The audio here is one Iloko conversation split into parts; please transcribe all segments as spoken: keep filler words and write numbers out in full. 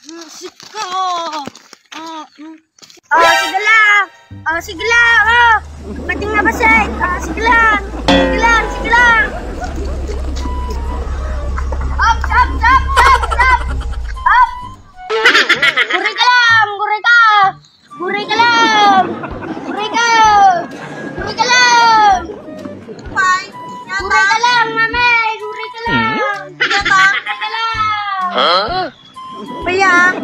Sika. Ah, mm. Oh, sige lang. Oh, sige lang. Oh, pati nga basay. Oh, sige lang. Sige lang, sige lang. Up, up, up, up, up. Up. Guri ka lang, guri ka. Guri ka lang. Guri ka. Guri ka lang. Fine. Guri ka lang, mami. Guri ka lang. Guri ka lang. Huh? Baya.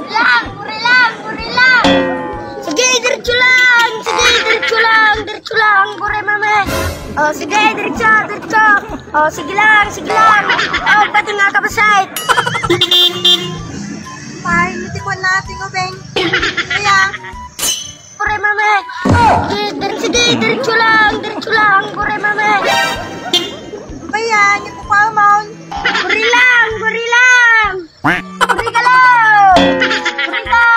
Lang, guri lang, guri lang. Sige, diretso lang. Sige, diretso lang, diretso lang. Guri, mami. Oh, sige, diretso, diretso. Oh, sige lang, sige lang. Oh, pati nga kabasay. Ay, natikwan natin, Obeng. Baya. Guri, mami. Sige, dir-, sige, diretso lang, diretso lang. Guri, mami. Baya, natikwan mo. Guri lang, guri lang. Guri ka lang! Guri ka!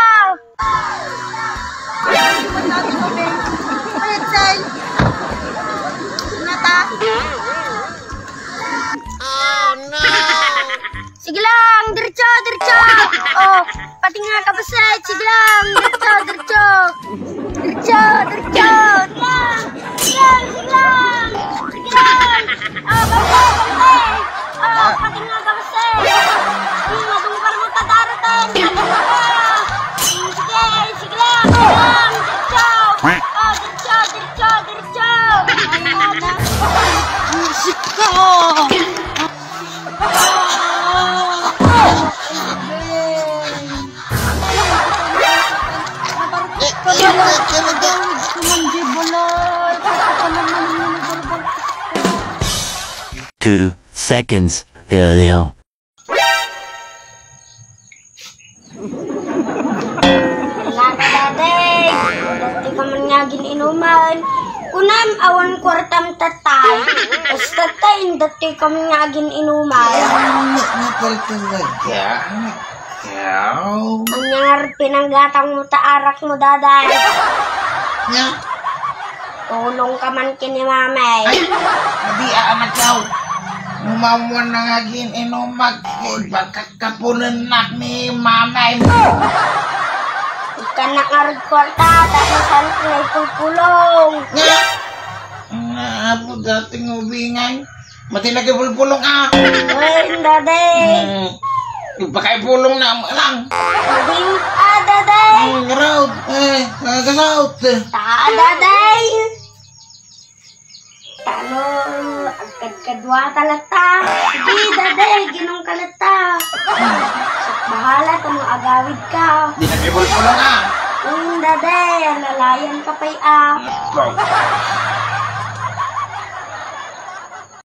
Ay, say. Nata. Sige lang, diretso, diretso. Oh, pati nga kabasay, sige lang, diretso, diretso. Diretso, diretso. Sige lang, sige lang, sige lang. Sige lang. Oh, bantay, bantay. Oh, pati nga kabasay. Hmm, madungkal mo ta darating. Sige, sige lang, sige lang. Diretso. Oh, diretso, diretso, diretso. Ay, na. Sika. Two seconds earlier. Wala ka, Daday. Dati ka man nga gin-inuman. Kunam, awan kwartam tatay. Basta tay, dati ka man nga gin-inuman. Ay, anak na pala talaga. Yaw. Anya nga pinanggatang mo ta arak mo, Daday? Nya? Tulong ka man ken ni Mamay. Ay, adi, anak yaw. Umawan na nga gin-inumak. Ay, baka kapunenak ni Mamay. Ikanak nga rod kwarta, tapos saan ko na ipulpulong? Nga? Nga, apo, dating ubingay. Mati na kay bulbulong, ah. Ay, Daday. Hmm. Ipakaipulong na mo lang. Ding, ah, Daday. Hmm, ngaraw. Eh, nagasaot. Ta, Daday. Tano, agkadkadua ta latta. Di, Daday, ginong ka latta. Bahala ta mo agawid ka. Di na kay bulbulong, ah. Hmm, Daday, alalayan ka pay, ah. Ikaw.